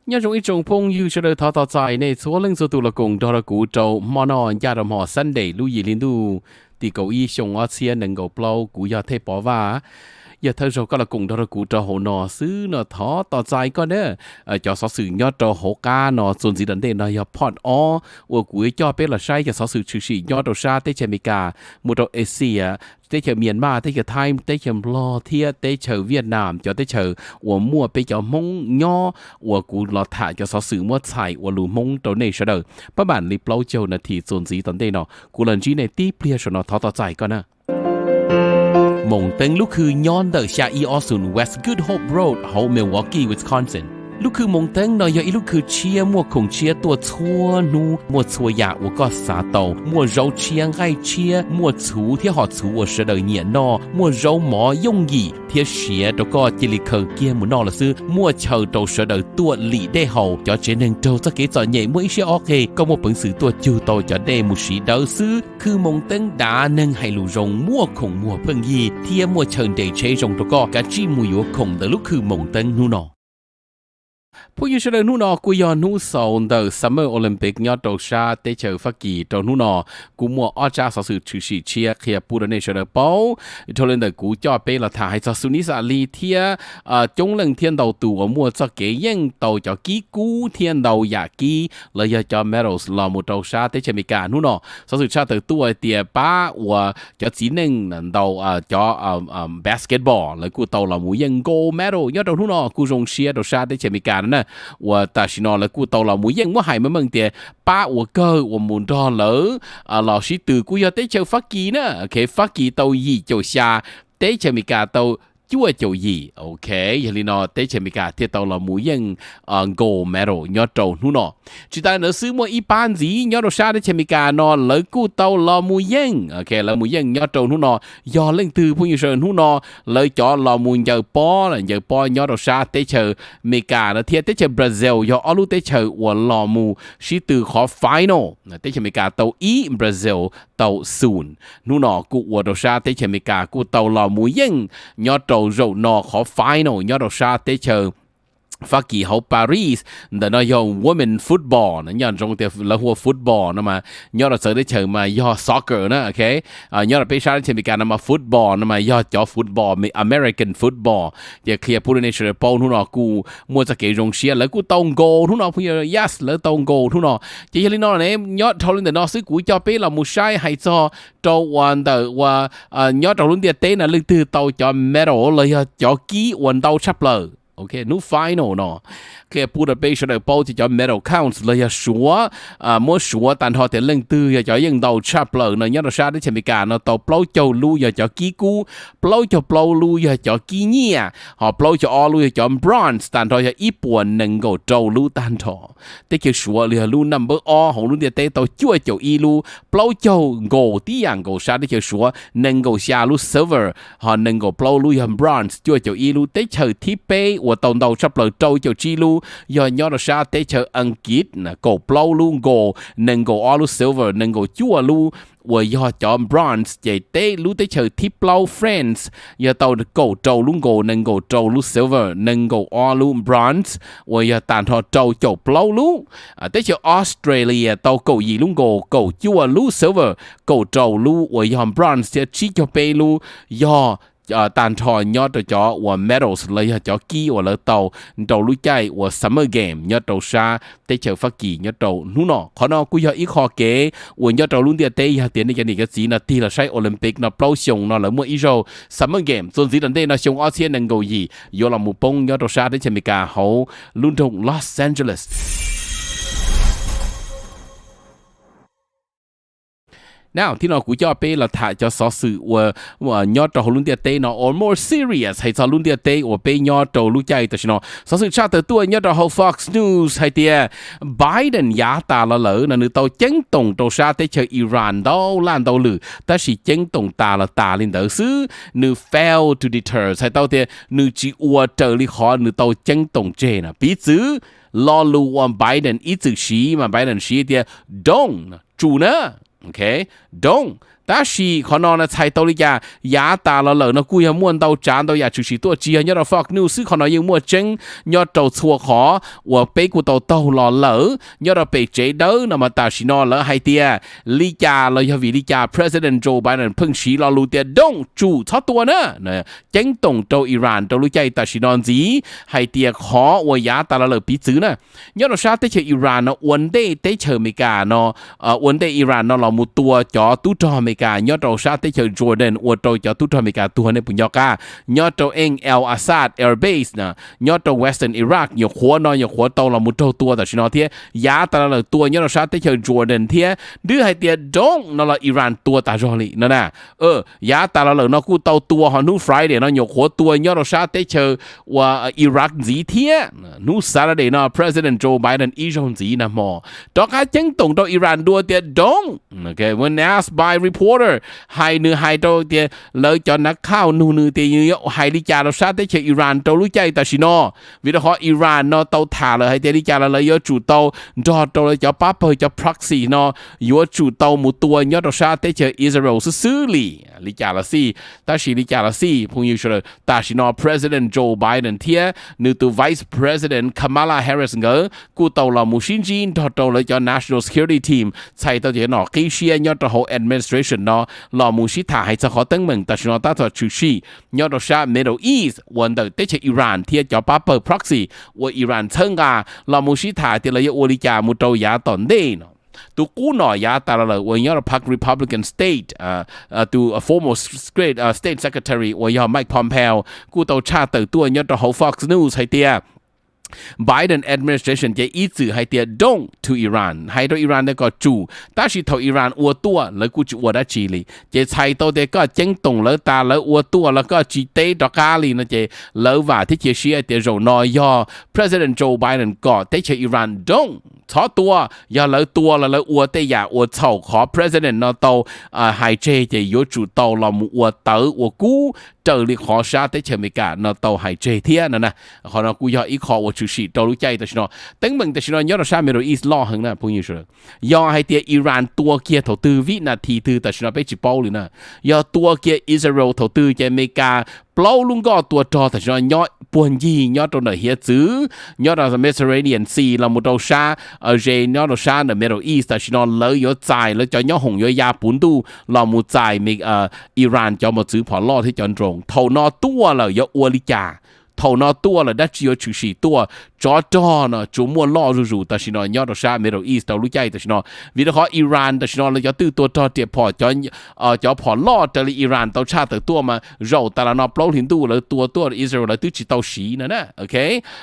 Nyob zoo ib tsoom phooj ywg sawv daws, thov tos txais nej txhua leej txhua tus los koom nrog rau kuv rau hmo no ncaj rau hmo Sunday lub yim hli ntuj tim kaum ib xyoo ob txhiab nees nkaum plaub. Kuv yog Thej Pov Vaj. Yog thawj zaug koj los koom nrog rau kuv rau hauv no xwb no thov tos txais koj na. Cov xov xwm nyob rau hauv qab no txuas ntxiv tom ntej no yog part ob uas kuv yuav coj peb los saib cov xov xwm tshwm sim nyob rau sab teb chaws Amelikas, mus rau Asia, teb chaws Myanmar, teb chaws Thaib, teb chaws Nplog thiab teb chaws Vietnam, cov teb chaws uas muaj peb cov Hmoob nyob uas kuv los tham cov xov xwm muab txhais ua lus Hmoob rau nej sawv daws. Pab mam li plaub caug nas this txuas ntxiv tom ntej no kuv los ntsib nej tib pliag saum no, thov tos txais koj na. Moos Teeb lub khw nyob ntawm xya ib ob xoom West Good Hope Road hauv Milwaukee, Wisconsin. Lub khw Moos Teeb no yog ib lub khw tshiab muaj khoom tshiab tuaj txhua hnub, muaj txhua yam uas koj xav tau, muaj zaub tshiab nqaij tshiab, muaj txhuv thiab hom txhuv uas sawv daws nyiam noj, muaj zaub mov yooj yim thiab siav rau koj cia li khaws kiag mus noj lawm xwb, muaj chaw rau sawv daws tuaj lim dej haus. Cov tsev neeg raug txoj kev txom nyem muaj ib siab ob qeg, koj muaj peev xwm tuaj cug tau cov dej mus siv dawb xwb. Khw Moos Teeb dav neeg hais lus zoo, muaj khoom muag pheej yig thiab muaj chaw nres tsheb zoo rau koj kav tsij mus yuav khoom ntawm lub khw Moos Teeb hnub no. Phooj ywg sawv daws, hnub no kuj yog hnub xaus ntawm Summer Olympic nyob rau sab teb chaws Fab Kis rau hnub no. Kuj muaj ob tsab xov xwm tshwm sim tshiab qhia pub rau nej sawv daws paub. Dhau li ntawm kuv coj peb los tham hais txog Xu Nis Xas Lis thiab coob leej thiab ntau tus uas muaj txoj kev yeej tau cov kib kub thiab ntau yam kib los yog cov medals los mus rau sab teb chaws Amelikas hnub no. Xov xwm tshaj tawm tuaj hais tias pab uas cov txiv neej ntau cov basketball lawv kuj tau los mus yeej gold medal nyob rau hnub no, kuj zoo siab rau sab teb chaws Amelikas no na. Uas tam sim no lawv kuj tau los mus yeej, muab hais meej meej tias pab uas kawg uas mus nrog lawv los sib tw kuj yog teb chaws Fab Kis na. Ok, Fab Kis tau yim caum xya, teb chaws Amelikas tau cuaj caum yim. Ok, yog li no teb chaws Amelikas thiaj tau los mus yeej gold medal nyob rau hnub no. Tsis tas li ntawd xwb, muaj ib pab ntxiv nyob rau sab teb chaws Amelikas no lawv kuj tau los mus yeej. Ok, lawv mus yeej nyob rau hnub no. Yog leej twg phooj ywg sawv daws? Hnub no lawv cov los mus ncaws pob, ncaws pob nyob rau sab teb chaws Amelikas no thiab teb chaws Brazil yog ob lub teb chaws uas los mus sib tw qhov final. Teb chaws Amelikas tau ib, Brazil tau xoom. Hnub no kuj ua rau sab teb chaws Amelikas kuj tau los mus yeej nyob rau zaum no qhov final nyob rau sab teb chaws Fab Kis hauv Paris. Ntawm no yog women football no, nyob zoo tias lawv hu ua football no mas nyob rau txawv teb chaws mas yog soccer na. Ok, nyob rau peb sab teb chaws Amelikas no mas football no mas yog cov football, American football. Ces qhia pub rau nej sawv daws paub, hnub no kuj muaj txoj kev zoo siab, lawv kuj tau gold hnub no phooj ywg, yes, lawv tau gold hnub no. Ces yog li no ne, nyob dhau li ntawm no xwb kuv coj peb los mus saib hais txog rau uas ntawm uas nyob rau lub ntiaj teb no leej twg tau cov medal los yog cov kib uas ntau tshaj plaws. Ok, hnub final no qhia pub rau peb sawv daws paub tias cov medal counts los yog suav, muab suav tag nrho tias leej twg yog cov yeej ntau tshaj plaws no nyob rau sab teb chaws Amelikas no tau plaub caug lub yog cov kib kub, plaub caug plaub lub yog cov kib nyiaj, ho plaub caug ob lub yog cov bronze, tag nrho yog ib puas nees nkaum rau lub tag nrho. Teb chaws suav los yog lub number ob hauv lub ntiaj teb tau cuaj caum ib lub, plaub caug gold tib yam nkaus sab teb chaws suav, nees nkaum xya lub silver, ho nees nkaum plaub lub yog bronze, cuaj caum ib lub. Teb chaws thib peb uas tau ntau tshaj plaws rau caum tsib lub yog nyob rau sab teb chaws Askiv, kaum plaub lub gold, nees nkaum ob lub silver, nees nkaum cuaj lub uas yog cov bronze. Ces teb lub teb chaws thib plaub France yog tau kaum rau lub gold, nees nkaum rau lub silver, nees nkaum ob lub bronze uas yog tag nrho rau caum plaub lub. Teb chaws Australia tau kaum yim lub gold, kaum cuaj lub silver, kaum rau lub uas yog bronze thiab tsib caug peb lub yog tag nrho nyob rau cov uas medals los yog cov kib uas lawv tau rau lub caij uas Summer Game nyob rau sab teb chaws Fab Kis nyob rau hnub no. Qhov no kuj yog ib qho kev uas nyob rau lub ntiaj teb, yog tias nej cov niam cov txiv no tig los saib Olympic no plaub xyoo no lawv muaj ib zaug Summer Game txuas ntxiv tom ntej no xyoo ob txhiab nees nkaum yim yuav los mus poob nyob rau sab teb chaws Amelikas hauv lub nroog Los Angeles. Now, thib no kuv coj peb los tham cov xov xwm uas nyob rau hauv lub ntiaj teb no uas more serious hais txog lub ntiaj teb uas peb nyob rau lub caij tam sim no. Xov xwm tshaj tawm tuaj nyob rau hauv Fox News hais tias Biden yav tas los lawm no nws tau ceeb toom rau sab teb chaws Iran ntau laj ntau lwm, tab sis ceeb toom tas los tas li ntawd xwb, nws fail to deter, hais tau tias nws tsis ua raws li qhov nws tau ceeb toom tseg no. Piv txwv, lo lus uas Biden ib txwm siv mas Biden siv tias don't, tsum na. Ok, don't, Tab sis qhov no na txhais tau li cas? Yav tas los lawm no kuj yog muaj ntau tsav ntau yam tshwm sim tuaj, tsis yog nyob rau Fox News xwb, qhov no yeej muaj tseeb nyob rau txhua qhov uas peb kuj tau taug los lawm. Nyob rau pem tsev dawb no mas tam sim no lawv hais tias li cas los yog vim li cas President Joe Biden pheej siv lo lus tias don't, tsum, txhob tua na, ceeb toom rau Iran rau lub caij tam sim no ntxiv hais tias qhov uas yav tas los lawm piv txwv na, nyob rau sab teb chaws Iran no ua ntej teb chaws Amelikas no ua ntej Iran no los mus tua cov tub rog Amelikas nyob rau sab teb chaws Jordan ua rau cov tub rog Amelikas tuag, nej puas nco qab? Nyob rau Ain al-Asad Air Base na, nyob rau Western Iraq, nyuam qhuav no nyuam qhuav tau los mus raug tua tam sim no thiab. Yav tas los lawm tua nyob rau sab teb chaws Jordan thiab. Twb hais tias don't no los Iran tua tas zog li no na. Yav tas los lawm no kuj tau tua, ho hnub Friday no nyuam qhuav tua nyob rau sab teb chaws uas Iraq ntxiv thiab. Hnub Saturday no President Joe Biden ib zaug ntxiv nag hmo rov qab ceeb toom rau Iran dua tias don't. When asked by reporter, hais, nws hais rau tias lawv cov nav khauj nug nws tias nws yuav hais li cas rau sab teb chaws Iran rau lub caij tam sim no, vim rau qhov Iran no tau tham lawm hais tias li cas los lawv yuav tsum tau nrog rau lawv cov pab pawg, cov proxy no, yuav tsum tau mus tua nyob rau sab teb chaws Israel xwb xwb li. Li cas los xij, tab sis li cas los xij phooj ywg sawv daws, tam sim no President Joe Biden thiab nws tus Vice President Kamala Harris nkawd kuj tau los mus sib ntsib nrog rau lawv cov National Security Team, txhais tau cov nom qib siab nyob rau hauv administration no los mus sib tham hais txog qhov teeb meem tam sim no tab tom tshwm sim nyob rau sab Middle East uas ntawm teb chaws Iran thiab cov pab pawg proxy uas Iran txhawb nqa, los mus sib tham tias lawv yuav ua li cas mus rau yav tom ntej no. Tus qub nom yav tas los lawm uas nyob rau phav Republican State, tus former State Secretary uas yog Mike Pompeo kuj tau tshaj tawm tuaj nyob rau hauv Fox News hais tias Biden administration ces ib txwm hais tias don't to Iran, hais rau Iran tias kom tsum, tab sis thaum Iran ua tuaj lawv kuj tsis ua dab tsi li. Ces txhais tau tias koj ceeb toom lawv tas lawv ua tuaj los koj tsis teb rov qab li no ces lawv vam thiab cia siab tias zaum no yog President Joe Biden kom teb chaws Iran don't, txhob tua, yog lawv tua los lawv ua tej yam uas txhaum qhov President no tau hais tseg ces yuav tsum tau los mus ua tawv ua kub raws li qhov sab teb chaws Amelikas no tau hais tseg thiab no na. Qhov no kuj yog ib qho uas tshwm sim rau lub caij tam sim no. Teeb meem tam sim no nyob rau sab Middle East loj heev na phooj ywg sawv daws. Yog hais tias Iran tua kiag thaum twg, vib nas this twg tam sim no peb tsis paub li na. Yog tua kiag Israel thaum twg ces Amelikas plaub lub nkoj tua rog tam sim no nyob puag ncig nyob rau ntawm hiav txwv nyob rau Mediterranean Sea los mus rau sab, ze nyob rau sab ntawm Middle East tam sim no lawv yuav txais, lawv cov nyoob hoom yuav ya puv ntuj los mus txais Iran cov mos txwv phom loj thiab cov drone. Thaum no tuaj lawm yuav ua li cas? Thaum no tuaj lawm dab tsi yuav tshwm sim tuaj? Tsov rog no tsuas muaj loj zuj zus tam sim no nyob rau sab Middle East rau lub caij tam sim no, vim rau qhov Iran tam sim no lawv cov twj tua rog riam phom, cov phom loj raws li Iran tau tshaj tawm tuaj mas zaum tas los no plaub hlis ntuj lawv tua tuaj Israel lawv twb tsis tau siv no na.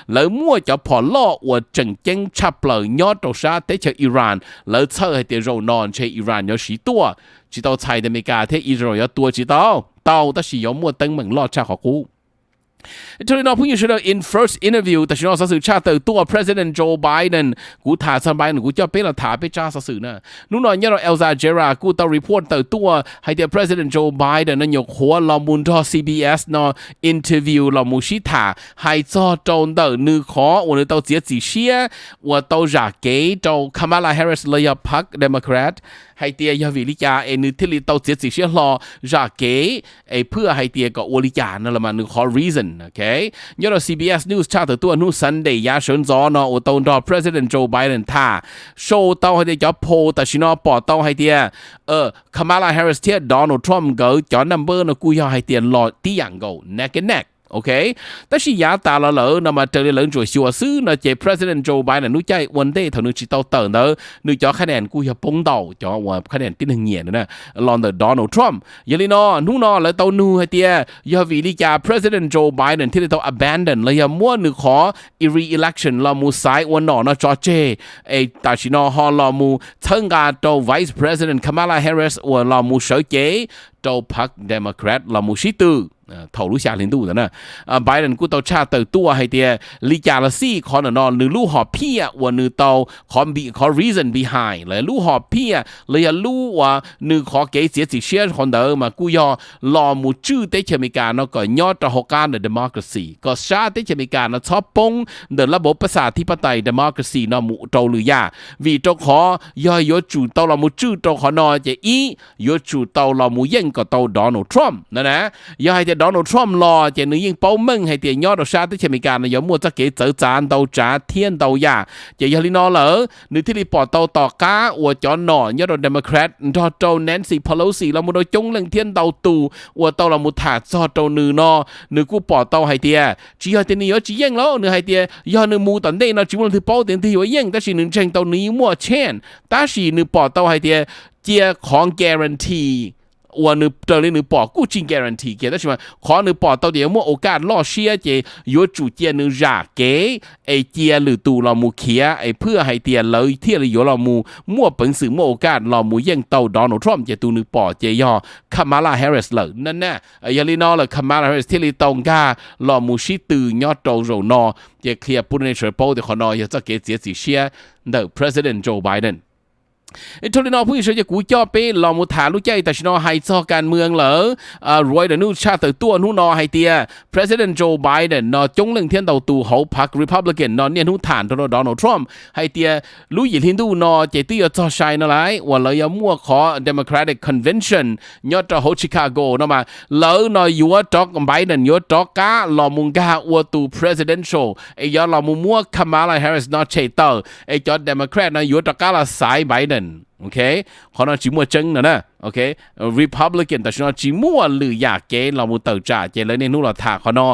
Lawv muaj cov phom loj uas tseem ceeb tshaj plaws nyob rau sab teb chaws Iran, lawv txhawj hais tias zaum no ntshe Iran yuav siv tuaj. Tsis tau txhais tias Amelikas thiab Israel yuav tua tsis tau, tau, tab sis yuav muaj teeb meem loj tshaj qhov qub. Rau li no phooj ywg sawv daws, in first interview tam sim no xov xwm tshaj tawm tuaj President Joe Biden, kuv tham txog Biden kuv coj peb los tham peb tsab xov xwm na. Hnub no nyob rau Al Jazeera kuj tau report tawm tuaj hais tias President Joe Biden no nyuam qhuav los mus nrog CBS no interview los mus sib tham hais txog rau ntawm nws qhov uas nws tau txiav txim siab uas tau zam kev rau Kamala Harris los yog phav Democrat, hais tias yog vim li cas es nws thiaj li tau txiav txim siab hlo zam kev es phwj hais tias kom ua li cas no los mas nws qhov reason. Nyob rau CBS News tshaj tawm tuaj hnub Sunday yav sawv ntxov no uas tau nrog President Joe Biden tham, show tau hais tias cov poll tam sim no pom tau hais tias Kamala Harris thiab Donald Trump nkawd cov number no kuj yog hais tias los tib yam nkaus, neck and neck. Tab sis yav tas los lawm no mas raws li lawv ntsuam xyuas xwb no ces President Joe Biden lub caij ua ntej thaum nws tsis tau tawm ntawd nws cov khab nes kuj yog poob ntau, cov uas khab nes tib neeg nyiam na, los ntawm Donald Trump. Yog li no hnub no lawv tau nug hais tias yog vim li cas President Joe Biden thiaj li tau abandon los yog muab nws qhov re-election los mus xaiv ua nom no tso tseg, es tam sim no ho los mus txhawb nqa rau Vice President Kamala Harris uas los mus sawv cev rau phav Democrat los mus sib tw. thaum lub xya hli ntuj ntawd na. Biden kuj tau tshaj tawm tuaj hais tias li cas los xij qhov no no nws lub hom phiaj uas nws tau, qhov reason behind lawv lub hom phiaj los yog lub uas nws qhov kev txiav txim siab qhov ntawd mas kuj yog los mus tswj teb chaws Amelikas no kom nyob rau hauv qab ntawm democracy, kom sab teb chaws Amelikas no txhob poob ntawm lab npav pas xas thib pab tais democracy no mus rau lwm yam. Vim rau qhov yog yuav tsum tau los mus tswj rau qhov no ces ib, yuav tsum tau los mus yeej kom tau Donald Trump no na. Yog hais tias Donald Trump los ces nws yeej paub meej hais tias nyob rau sab teb chaws Amelikas no yuav muaj txoj kev txawv txav ntau tsav thiab ntau yam. Ces yog li no lawm nws thiaj li pom tau tom qab uas cov nom nyob rau Democrat nrog rau Nancy Pelosi los mus rau coob leej thiab ntau tus uas tau los mus tham txog rau nws no, nws kuj pom tau hais tias tsis yog tias nws yuav tsis yeej lauj, nws hais tias yog nws mus tom ntej no tsis muaj leej twg paub tias leej twg yuav yeej, tab sis nws ntseeg tau nws yeej muaj chance. Tab sis nws pom tau hais tias cia qhov guarantee uas nws raws li nws pom kuj tsis guarantee kiag, tab sis mas qhov nws pom tau tias yuav muaj ua kaj loj siab ces yuav tsum cia nws zam kev es cia lwm tus los mus khiav es phwj hais tias lawv thiaj li yuav los mus muaj peev xwm muaj ua kaj los mus yeej tau Donald Trump, ces tus nws pom ces yog Kamala Harris lawm na. Yog li no lawm Kamala Harris thiaj li tau nkag los mus sib tw nyob rau zaum no, ces qhia pub rau nej sawv daws paub tias qhov no yog txoj kev txiav txim siab ntawm President Joe Biden. Dhau li no phooj ywg sawv daws, kuv coj peb los mus tham lub caij tam sim no hais txog kas mwm lawm. Reuters news tshaj tawm tuaj hnub no hais tias President Joe Biden no coob leej thiab ntau tus hauv phav Republican no niaj hnub tham nrog rau Donald Trump hais tias lub yim hli ntuj no ces twb yuav txog sai no lawm uas lawv yuav muaj qhov Democratic Convention nyob rau hauv Chicago no mas lawv no yuav rov, Biden yuav rov qab los mus nkag ua tus presidential es yuav los mus muab Kamala Harris no tshem tawm es cov Democrat no yuav rov qab los xaiv Biden. Qhov no tsis muaj tseeb no na. Republican tam sim no tsis muaj lwm yam kev los mus tawm tsam, ces lawv niaj hnub los tham qhov no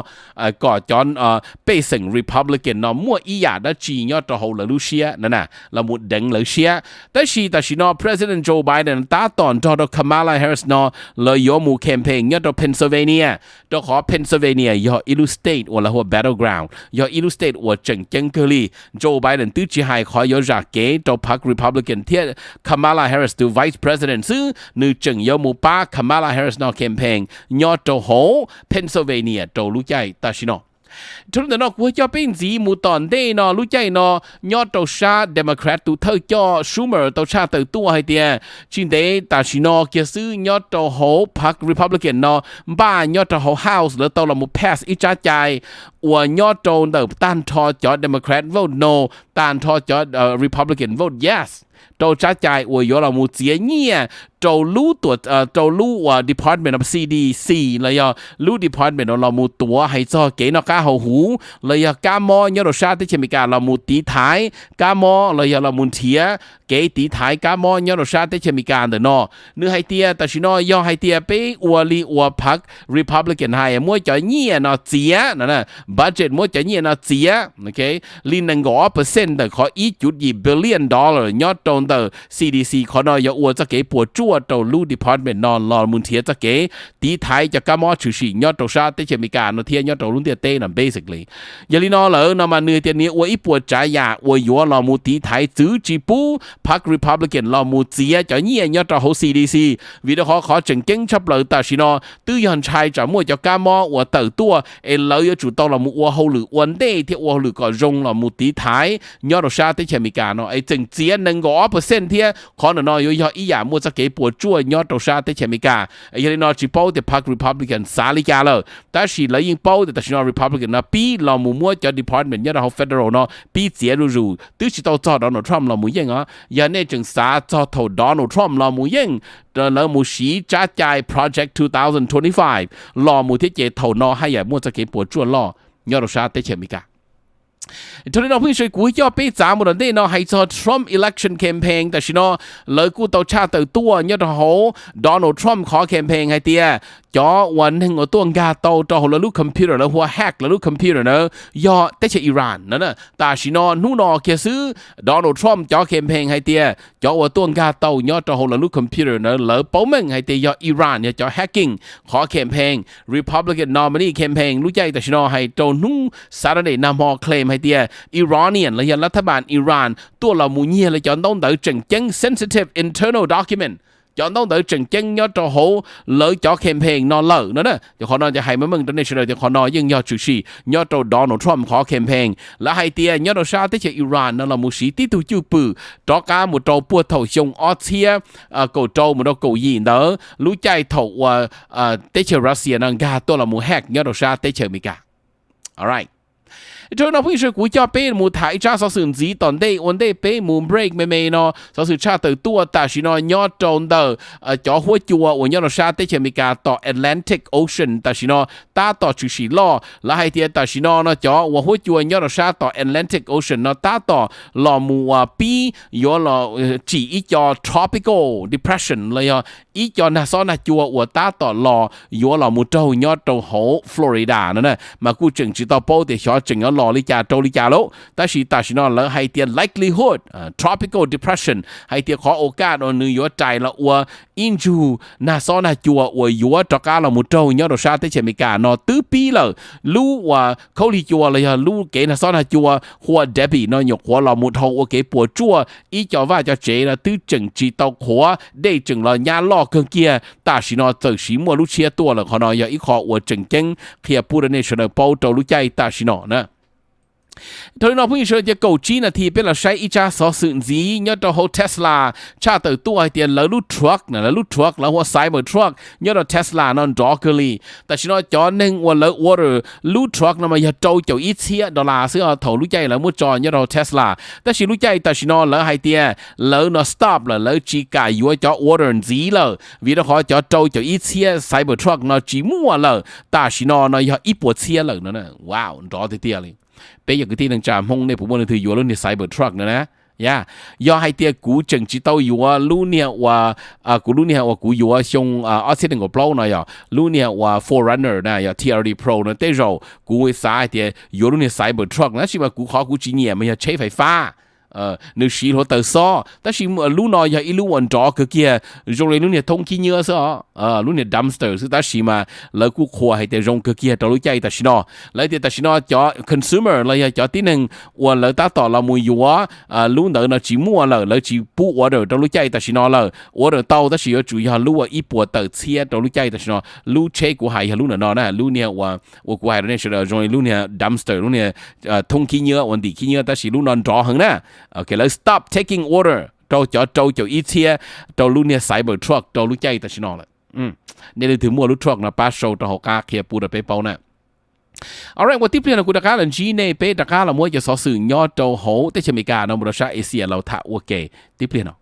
kom cov pej xeem Republican no muaj ib yam dab tsi nyob rau hauv lawv lub siab na, los mus deev lawv siab. Tab sis tam sim no President Joe Biden tab tom nrog rau Kamala Harris no lawv yuav mus campaign nyob rau Pennsylvania, rau qhov Pennsylvania yog ib lub state uas lawv hu ua battleground, yog ib lub state uas tseem ceeb kawg li. Joe Biden twb tsis hais qhov yuav zam kev rau phav Republican thiab Kamala Harris tus vice president xwb, nws tseem yuav mus pab Kamala Harris no campaign nyob rau hauv Pennsylvania rau lub caij tam sim no. Dhau ntawm no kuv coj peb ntxiv mus tom ntej no, lub caij no nyob rau sab Democrat tus thawj coj Schumer tau tshaj tawm tuaj hais tias tsis ntev tam sim no kiag xwb nyob rau hauv phav Republican no npaj nyob rau hauv House lawv tau los mus pass ib tsab cai uas nyob rau ntawm tag nrho cov Democrat vote no, tag nrho cov Republican vote yes rau tsab cai uas yuav los mus txiav nyiaj rau lub, rau lub uas Department of C D C los yog lub department uas los mus tuav hais txog kev noj qab haus huv los yog kab mob nyob rau sab teb chaws Amelikas, los mus tiv thaiv kab mob los yog los mus nrhiav kev tiv thaiv kab mob nyob rau sab teb chaws Amelikas ntawm no. Nws hais tias tam sim no yog hais tias peb ua li uas phav Republican hais, muab cov nyiaj no txiav no, budget muab cov nyiaj no txiav li nees nkaum ob percent ntawm qhov ib cuv yim billion dollar nyob rau ntawm C D C, qhov no yuav ua txoj kev puas tsuaj rau lub department no los mus nrhiav txoj kev tiv thaiv cov kab mob tshwm sim nyob rau sab teb chaws Amelikas no thiab nyob rau lub ntiaj teb no basically. Yog li no lawm no mas nws tias nws ua ib puas tsav yam uas yuav los mus tiv thaiv txwv tsis pub phav Republican los mus txiav cov nyiaj nyob rau hauv C D C, vim rau qhov qhov tseem ceeb tshaj plaws tam sim no twb yog ntshai tsam muaj cov kab mob uas tawm tuaj es lawv yuav tsum tau los mus ua hauj lwm ua ntej thiab ua hauj lwm kom zoo los mus tiv thaiv nyob rau sab teb chaws Amelikas no es tseem txiav nees nkaum ob percent thiab. Qhov ntawm no yuav yog ib yam muaj txoj kev puas tsuaj nyob rau sab teb chaws Amelikas. Yog li no tsis paub tias phav Republican xav li cas lawm, tab sis lawv yeej paub tias tam sim no Republican no pib los mus muab cov department nyob rau hauv federal no pib txiav zuj zus, twb tsis tau txog Donald Trump los mus yeej os. Yog nej tseem xav txog thaum Donald Trump los mus yeej, lawv mus siv tsab cai Project two thousand twenty-five los mus thiab ces thaum no haj yam muaj txoj kev puas tsuaj loj nyob rau sab teb chaws Amelikas. Dhau li no phooj ywg, kuv coj peb txav mus tom ntej no hais txog Trump election campaign tam sim no lawv kuj tau tshaj tawm tuaj nyob rau hauv Donald Trump qhov campaign hais tias cov uas neeg uas tuaj nkag tau rau hauv lawv lub computer, lawv hu ua hack lawv lub computer na, yog teb chaws Iran na. Tam sim no hnub no kiag xwb Donald Trump cov campaign hais tias cov uas tuaj nkag tau nyob rau hauv lawv lub computer na lawv paub meej hais tias yog Iran yog cov hacking qhov campaign. Republican nominee campaign lub caij tam sim no hais rau hnub Saturday nag hmo claim hais tias Iranian los yog lav thab npas Iran tuaj los mus nyiag lawv cov ntaub ntawv tseem ceeb, sensitive internal document cov ntaub ntawv tseem ceeb nyob rau hauv lawv cov campaign no lawm no na. Ces qhov no ces hais meej meej rau nej sawv daws tias qhov no yeej yog tshwm sim nyob rau Donald Trump qhov campaign. Lawv hais tias nyob rau sab teb chaws Iran no los mus siv tib tug cwj pwm rov qab mus rau puag thaum xyoo ob txhiab kaum rau mus rau kaum yim ntawd, lub caij thaum uas teb chaws Russia no nkag tuaj los mus hack nyob rau sab teb chaws Amelikas. Rau no phooj ywg sawv daws, kuv coj peb mus tham ib tsab xov xwm ntxiv tom ntej ua ntej peb mus break me me no. Xov xwm tshaj tawm tuaj tam sim no nyob rau ntawm cov huab cua uas nyob rau sab teb chaws Amelikas tom Atlantic Ocean tam sim no tab tom tshwm sim loj. Lawv hais tias tam sim no no cov uas huab cua nyob rau sab tom Atlantic Ocean no tab tom los mus uas pib yuav los tsim ib co tropical depression los yog ib co nag xob nag cua uas tab tom los yuav los mus raug nyob rau hauv Florida no na. Mas kuj tseem tsis tau paub tias xyov tseem yuav los li cas rau li cas lauj, tab sis tam sim no lawv hais tias likelihood tropical depression hais tias qhov okaj uas nws yuav rais los ua ib ntsug nag xob nag cua uas yuav rov qab los mus raug nyob rau sab teb chaws Amelikas no twb pib lawm. Lub uas khaub lig cua los yog lub kev nag xob nag cua hu ua Debby no nyuam qhuav los mus dhau ua kev puas tsuaj ib co vaj co tsev no twb tseem tsis tau qhuav, dej tseem los nyab loj kawg kiag, tam sim no txawm siv muaj lub tshiab tuaj lawm. Qhov no yog ib qho uas tseem ceeb qhia pub rau nej sawv daws paub rau lub caij tam sim no na. Dhau li no phooj ywg sawv daws, ces kaum tsib nas this peb los saib ib tsab xov xwm ntxiv nyob rau hauv Tesla tshaj tawm tuaj hais tias lawv lub truck na, lawv lub truck lawv hu ua Cybertruck nyob rau Tesla no nrov kawg li. Tam sim no cov neeg uas lawv order lub truck no mas yog rau caum ib txhiab dollar xwb thaum lub caij lawv muab tso nyob rau Tesla. Tab sis lub caij tam sim no lawv hais tias lawv no stop lawm, lawv tsis kam yuav cov order ntxiv lawm vim rau qhov cov rau caum ib txhiab Cybertruck no tsis muaj lawm. Tam sim no no yog ib puas txhiab lawm no. Wow, nrov tiag tiag li. Peb yog kwv tij neej tsa Hmoob, nej puas muaj leej twg yuav lub niag Cybertruck no na? Yog hais tias kuv tseem tsis tau yuav lub niag uas kuv lub niag uas kuv yuav xyoo ob txhiab nees nkaum plaub no yog lub niag uas four runner na, yog T R D Pro no, tej zaum kuv xav hais tias yuav lub niag Cybertruck, tab sis mas kuv qhov kuv tsis nyiam mas yog tsheb fais fab, nws siv hluav taws xob, tab sis lub no yog ib lub uas nrov kawg kiag, zoo li lub niag thoob khib nyiab xwb os, lub niag dumpster xwb, tab sis mas lawv kuj qhuas hais tias zoo kawg kiag rau lub caij tam sim no. Lawv tias tam sim no cov consumer los yog cov tib neeg uas lawv tab tom los mus yuav lub ntawd no tsis muaj lawm, lawv tsis pub order rau lub caij tam sim no lawm. Order tau tab sis yuav tsum yog lub uas ib puas tawm txhiab rau lub caij tam sim no. Lub tsheb kuv hais yog lub no na, lub niag uas kuv hais rau nej sawv daws zoo li lub niag dumpster, lub niag thoob khib nyiab uas ntim khib nyiab, tab sis lub no nrov heev na. Lawv stop taking order rau cov rau caum ib txhiab rau lub niag Cybertruck rau lub caij tam sim no lawm. Nej leej twg muaj lub truck no pab sau rau hauv qab qhia pub rau peb paub na. Alright, ua tib pliag no kuv rov qab los ntsib nej, peb rov qab los muab cov xov xwm nyob rau hauv teb chaws Amelikas no mus rau sab Asia los tham ua ke tib pliag no.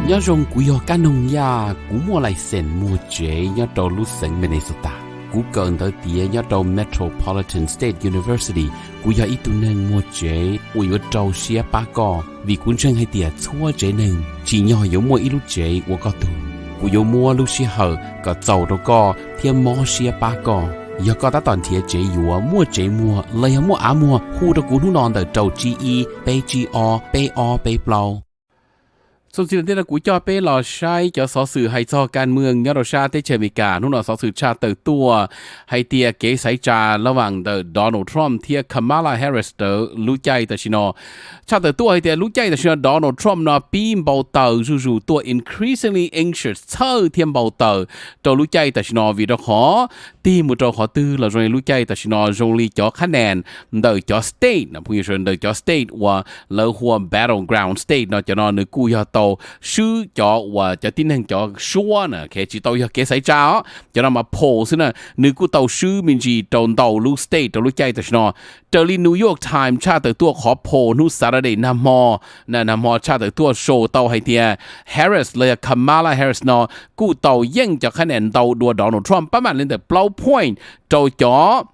Nyob zoo, kuv yog Kab Noog Yaj, kuv muaj license muag tsev nyob rau lub xeev Minnesota. Kuv kawm ntawv tiav nyob rau Metropolitan State University. Kuv yog ib tug neeg muag tsev uas yuav rau siab pab koj, vim kuv ntseeg hais tias txhua tsev neeg tsim nyog yuav muaj ib lub tsev ua koj tug. Kuv yuav muab lub sij hawm kom txaus rau koj thiab mob siab pab koj. Yog koj tab tom nrhiav tsev yuav, muaj tsev muag los yog muaj av muag, hu rau kuv hnub no ntawm rau tsib ib peb tsib ob peb ob peb plaub. Txuas ntxiv ntawm no kuv coj peb los saib cov xov xwm hais txog kas mwm nyob rau sab teb chaws Amelikas. Hnub no xov xwm tshaj tawm tuaj hais tias kev xaiv tsa laj vam ntawm Donald Trump thiab Kamala Harris ntawd lub caij tam sim no. Tshaj tawm tuaj hais tias lub caij tam sim no Donald Trump no pib npau taws zuj zus tuaj, increasingly anxious, txhawj thiab npau taws rau lub caij tam sim no vim rau qhov tig mus rau qhov twg los zoo li lub caij tam sim no zoo li cov khab nas ntawm cov state, ntawm cov state uas lawv hu ua battleground state no, cov no nws kuj yog tau swb cov uas cov tib neeg cov suab na, tsis tau yog kev xaiv tsa os, cov no mas poll xwb na, nws kuj tau swb me ntsis rau ntau lub state rau lub caij tam sim no. Raws li New York Times tshaj tawm tuaj qhov poll hnub Saturday nag hmo, nag hmo tshaj tawm tuaj show tau hais tias Harris los yog Kamala Harris no kuj tau yeej cov khab nas ntau dua Donald Trump pab mam li ntawm plaub point rau cov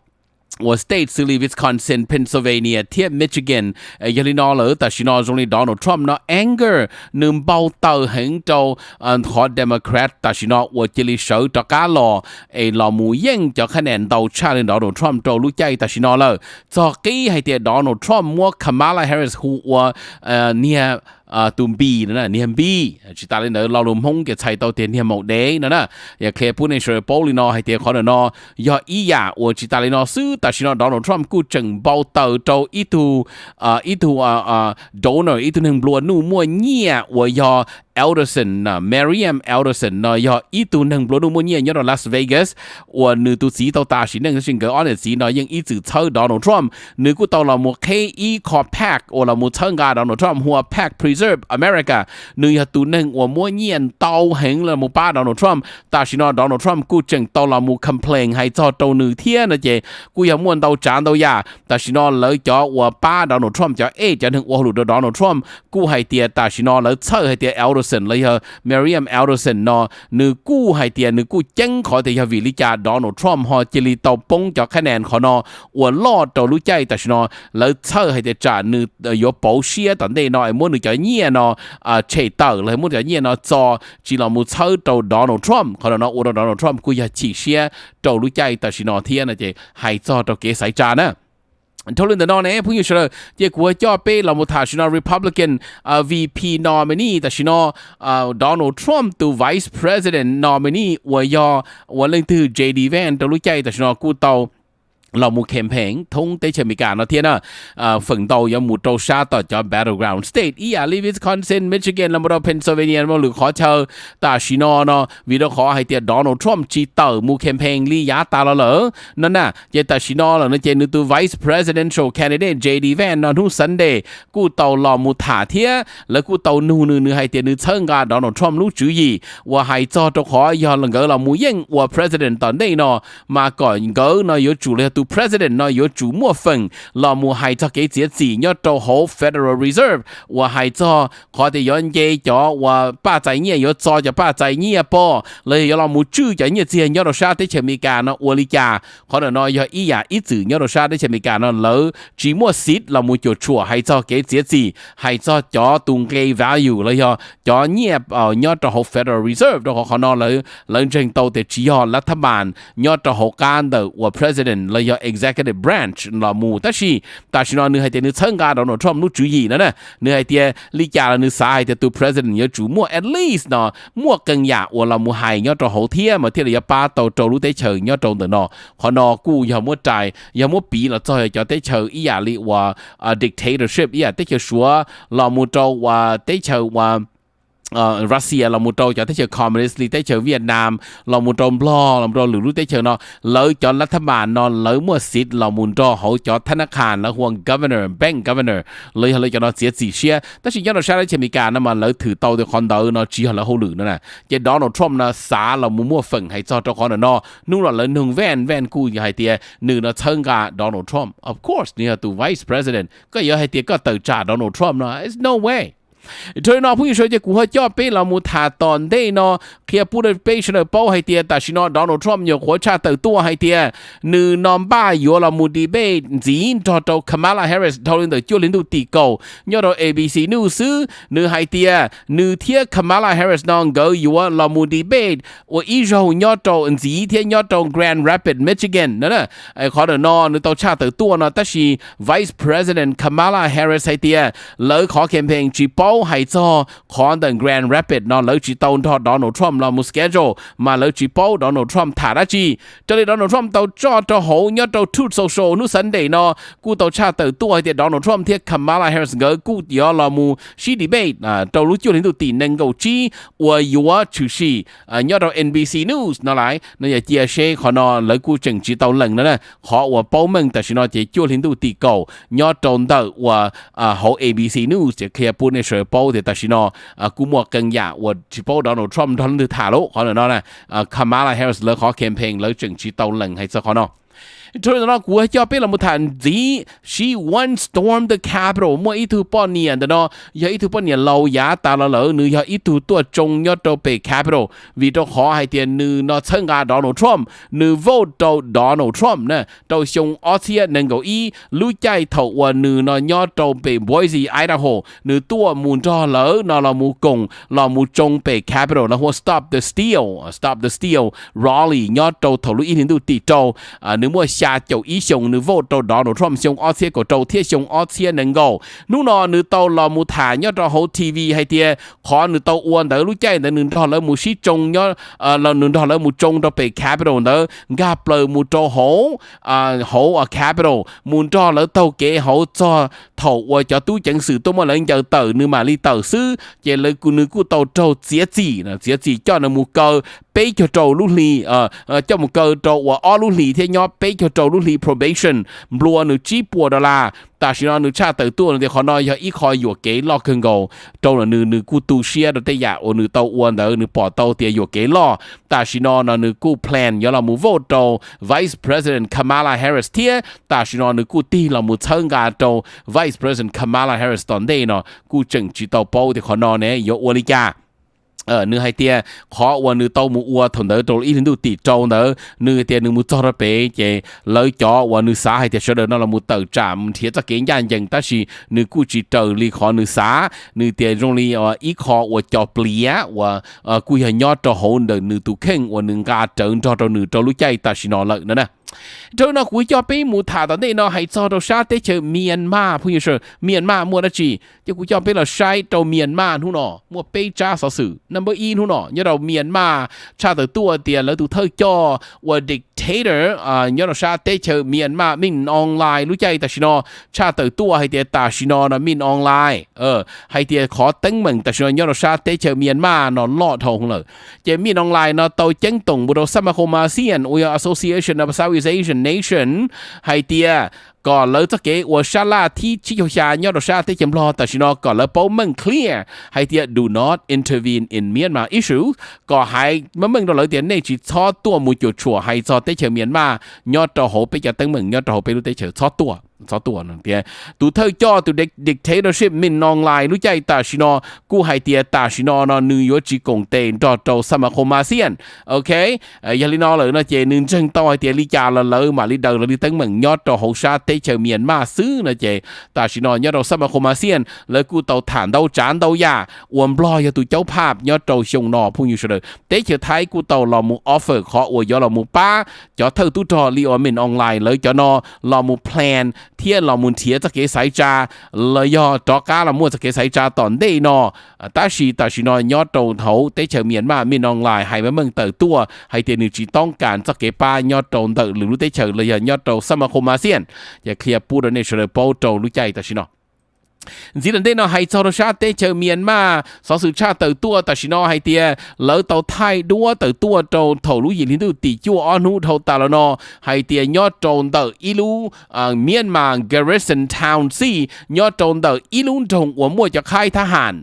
uas state xws li Wisconsin, Pennsylvania thiab Michigan. Yog li no lawm tam sim no zoo li Donald Trump no anger, nws npau taws heev rau qhov Democrat tam sim no uas cia li sawv rov qab los es los mus yeej cov khab nas ntau tshaj li Donald Trump rau lub caij tam sim no lawm. Txog qib hais tias Donald Trump muab Kamala Harris hu ua niag tus npis no, niag npis. Tsis tas li ntawd lo lus Hmoob ces txhais tau tias niag maum dev no na. Yog qhia pub nej sawv daws paub li no hais tias qhov ntawm no yog ib yam uas tsis tas li no xwb, tam sim no Donald Trump kuj tseem npau taws rau ib tug, ib tug donor, ib tug neeg nplua nuj muaj nyiaj uas yog Adelson, Marianne Adelson no yog ib tug neeg nplua nuj muaj nyiaj nyob rau Las Vegas uas nws tus txiv tau tas sim neej, tab sis nkawd ob niam txiv no yeej ib txwm txhawb Donald Trump. Nws kuj tau los mus qheb ib qho pac uas los mus txhawb nqa Donald Trump hu ua pac Preserve America. Nws yog tus neeg uas muab nyiaj ntau heev los mus pab Donald Trump. Tam sim no Donald Trump kuj tseem tau los mus complain hais txog rau nws thiab no ces kuj yog muaj ntau tsav ntau yam. Tam sim no lawv cov uas pab Donald Trump, cov ej, cov neeg ua hauj lwm rau Donald Trump kuj hais tias tam sim no lawv txhawj hais tias Adelson los yog Marianne Adelson no nws kuj hais tias nws kuj ceeb qhov tias yog vim li cas Donald Trump ho cia li tau poob cov qhab nees qhov no uas loj rau lub caij tam sim no. Lawv txhawj hais tias tsam nws yuav pauv siab tom ntej no es muab nws cov nyiaj no tshem tawm los muab cov nyiaj no txo tsis los mus txhawb rau Donald Trump. Qhov no ua rau Donald Trump kuj yog chim siab rau lub caij tam sim no thiab no ces hais txog rau kev xaiv tsa na. Dhau li ntawm no ne phooj ywg sawv daws, ces kuv yuav coj peb los mus tham sim no Republican VP nominee tam sim no, Donald Trump tus Vice President nominee uas yog ua leej twg, J D Vance rau lub caij tam sim no kuj tau los mus campaign thoob teb chaws Amelikas no thiab na. Feem ntau yuav mus rau sab tom cov battleground state ib yam li Wisconsin, Michigan los mus rau Pennsylvania, lwm qhov chaw tam sim no no vim rau qhov hais tias Donald Trump tsis tawm mus campaign li yav tas los lawm no na. Ces tam sim no lawm no ces nws tus vice presidential candidate J D Vance no hnub Sunday kuj tau los mus tham thiab lawv kuj tau nug nws, nws hais tias nws txhawb nqa Donald Trump lub tswv yim uas hais txog rau qhov yog nkawd los mus yeej ua president tom ntej no mas kom nkawd no yuav tsum los yog tus president no yuav tsum muaj feem los mus hais txog kev txiav txim nyob rau hauv Federal Reserve uas hais txog qhov tias yuav nce cov uas paj txais nyiaj, yuav txo cov paj txais nyiaj pov los yog yuav los mus tswj cov nyiaj txiag nyob rau sab teb chaws Amelikas no ua li cas. Qhov ntawm no yog ib yam ib txwm nyob rau sab teb chaws Amelikas no lawv tsis muaj xiv los mus cuam tshuam hais txog kev txiav txim, hais txog cov tus nqe value los yog cov nyiaj nyob rau hauv Federal Reserve rau qhov qhov no lawv ntseeg tau tias tsis yog lav thab npas nyob rau hauv qab ntawm uas president los yog executive branch los mus. Tab sis tam sim no nws hais tias nws txhawb nqa Donald Trump lub tswv yim no na. Nws hais tias li cas los nws xav hais tias tus president yuav tsum muaj at least no muaj qee yam uas los mus hais nyob rau hauv thiab mas thiaj li yuav pab tau rau lub teb chaws nyob rau ntawm no. Qhov no kuj yog muab rais, yog muab piv los txog cov teb chaws ib yam li uas dictatorship ib yam teb chaws Suav los mus rau uas teb chaws uas Russia los mus rau cov teb chaws communist li teb chaws Vietnam los mus rau Nplog los mus rau lwm lub teb chaws no, lawv cov lav thab npas no lawv muaj xiv los mus nrog hauv cov thab nab qhas lawv hu ua governor, bank governor los yog lawv cov no txiav txim siab. Tab sis nyob rau sab teb chaws Amelikas no mas lawv thwm tau tias qhov ntawd no tsis yog lawv hauj lwm no na. Ces Donald Trump no xav los mus muaj feem hais txog rau qhov ntawm no, hnub no lawv nug Vance, Vance kuj hais tias nws no txhawb nqa Donald Trump. Of course nws yog tus vice president, koj yuav hais tias koj tawm tsam Donald Trump no, it's no way. Dhau li no phooj ywg sawv daws, ces kuv ho coj peb los mus tham tom ntej no qhia pub rau peb sawv daws paub hais tias tam sim no Donald Trump nyuam qhuav tshaj tawm tuaj hais tias nws no npaj yuav los mus debate ntxiv nrog rau Kamala Harris dhau li ntawm cuaj hli ntuj tim kaum nyob rau A B C News xwb. Nws hais tias nws thiab Kamala Harris no nkawd yuav los mus debate ua ib zaug nyob rau ntxiv thiab nyob rau Grand Rapids, Michigan no. Qhov ntawm no nws tau tshaj tawm tuaj no tab sis Vice President Kamala Harris hais tias lawv qhov campaign tsis paub hais txog qhov ntawm Grand Rapids no, lawv tsis tau nrog Donald Trump los mus schedule mas lawv tsis paub Donald Trump tham dab tsi. Raws li Donald Trump tau tso rau hauv nyob rau Truth Social hnub Sunday no kuj tau tshaj tawm tuaj hais tias Donald Trump thiab Kamala Harris nkawd kuj yuav los mus sib debate rau lub cuaj hli ntuj tim nees nkaum tsib uas yuav tshwm sim nyob rau N B C News no lawm no. Yog cia seb qhov no lawv kuj tseem tsis tau lees no na. Qhov uas paub meej tam sim no ces cuaj hli ntuj tim kaum nyob rau ntawm uas hauv A B C News ces qhia pub nej sawv daws paub tias tam sim no kuj muaj qee yam uas tsis paub Donald Trump nrog leej twg tham lawm. Qhov ntawm no na, Kamala Harris lawv qhov campaign lawv tseem tsis tau lees hais txog qhov no. Dhau li ntawm no kuv coj peb los mus tham ntxiv She Once Stormed the Capitol. Muaj ib tug poj niam ntawm no yog ib tug poj niam laus yav tas los lawm, nws yog ib tug tuaj tsoo nyob rau pem Capitol vim rau qhov hais tias nws no txhawb nqa Donald Trump, nws vote rau Donald Trump na rau xyoo ob txhiab nees nkaum ib lub caij thaum uas nws no nyob rau pem Boise, Idaho, nws tuaj mus nrog lawv no los mus koom los mus tsoo pem Capitol no hu ua Stop the Steal, Stop the Steal rally nyob rau thaum lub ib hli ntuj tim rau. Nws muaj xya caum ib xyoos, nws vote rau Donald Trump xyoo ob txhiab kaum rau thiab xyoo ob txhiab nees nkaum. Hnub no nws tau los mus tham nyob rau hauv T V hais tias qhov nws tau ua ntawd lub caij ntawd nws nrog lawv mus sib tsoo nyob, nws nrog lawv mus tsoo rau pem Capitol ntawd, nkag plaws mus rau hauv, hauv Capitol mus nrog lawv taug kev hauv txog thaum uas cov tub ceev xwm tuaj muab lawv ncaws tawm nws mam li tawm xwb. Ces lawv, nws kuj tau raug txiav txim, txiav txim coj nws mus kaw peb caug rau lub hli, coj mus kaw rau uas ob lub hlis thiab nyob peb caug rau lub hli probation, nplua nws tsib puas dollar. Tam sim no nws tshaj tawm tuaj tias qhov no yog ib qho yuam kev loj kawg nkaus rau nws, nws kuj tu siab rau tej yam uas nws tau ua ntawd, nws pom tau tias yuam kev loj. Tam sim no no nws kuj plan yuav los mus vote rau Vice President Kamala Harris thiab tam sim no nws kuj tig los mus txhawb nqa rau Vice President Kamala Harris tom ntej no. Kuj tseem tsis tau paub tias qhov no ne yuav ua li cas. Nws hais tias qhov uas nws tau mus ua thaum ntawd rau ib hlis ntuj tim rau ntawd, nws tias nws mus txog rau pem ces lawv cov uas nws xav hais tias sawv daws no los mus tawm tsam nrhiav txoj kev ncaj ncees, tab sis nws kuj tsis raws li qhov nws xav. Nws tias zoo li ib qho uas cov pliav uas kuj yog nyob rau hauv ntawm nws tus kheej uas nws nqa rawv nrog rau nws rau lub caij tam sim no lawm no na. Rau no kuv coj peb mus tham tom ntej no hais txog rau sab teb chaws Myanmar, phooj ywg sawv, Myanmar muaj dab tsi? Ces kuv coj peb los saib rau Myanmar hnub no muaj peb tsab xov xwm. Number ib hnub no nyob rau Myanmar tshaj tawm tuaj tias lawv tus thawj coj uas dictator nyob rau sab teb chaws Myanmar, Min Aung Hlaing, lub caij tam sim no tshaj tawm tuaj hais tias tam sim no no Min Aung Hlaing hais tias qhov teeb meem tam sim no nyob rau sab teb chaws Myanmar no loj dhau lawm. Ces Min Aung Hlaing no tau ceeb toom mus rau Xab Mas Khos Mas Xias uas yog Association of Southeast Asian Nation hais tias kom lawv txoj kev ua sab laj thib tsib caug xya nyob rau sab teb chaws Nplog tam sim no kom lawv paub meej clear hais tias do not intervene in Myanmar issues, kom hais meej meej rau lawv tias nej tsis txhob tuaj mus cuam tshuam hais txog teb chaws Myanmar nyob rau hauv peb cov teeb meem nyob rau hauv peb lub teb chaws, txhob tuaj, txhob tuaj no tias tus thawj coj tus dictatorship Min Aung Hlaing lub caij tam sim no kuj hais tias tam sim no no nws yuav tsis koom tes nrog rau Xab Mas Khos Mas Xias. Ok, yog li no lawm no ces nws ntseeg tau hais tias li cas los lawv mam li daws lawv li teeb meem nyob rau hauv sab teb chaws Myanmar xwb no ces tam sim no nyob rau Xab Mas Khos Mas Xias lawv kuj tau tham ntau tsav ntau yam uas Nplog yog tus caub phaj nyob rau xyoo no, phooj ywg sawv daws. Teb chaws Thaib kuj tau los mus offer qhov uas yuav los mus pab cov thawj tub rog li uas Min Aung Hlaing lawv cov no los mus plan thiab los mus nrhiav txoj kev xaiv tsa los yog rov qab los muaj txoj kev xaiv tsa tom ntej no. Tab sis tam sim no nyob rau hauv teb chaws Myanmar, Min Aung Hlaing hais meej meej tawm tuaj hais tias nws tsis toob kas txoj kev pab nyob rau ntawm lwm lub teb chaws los yog nyob rau Xab Mas Khos Mas Xias. Ces qhia pub rau nej sawv daws paub rau lub caij tam sim no. Ntxiv tom ntej no hais txog rau sab teb chaws Myanmar, xov xwm tshaj tawm tuaj tam sim no hais tias lawv tau thaij duab tawm tuaj rau thaum lub yim hli ntuj tim cuaj ob hnub dhau tas los no hais tias nyob rau ntawm ib lub Myanmar Garrison Town Xij, nyob rau ntawm ib lub nroog uas muaj cov qhaib thab ham,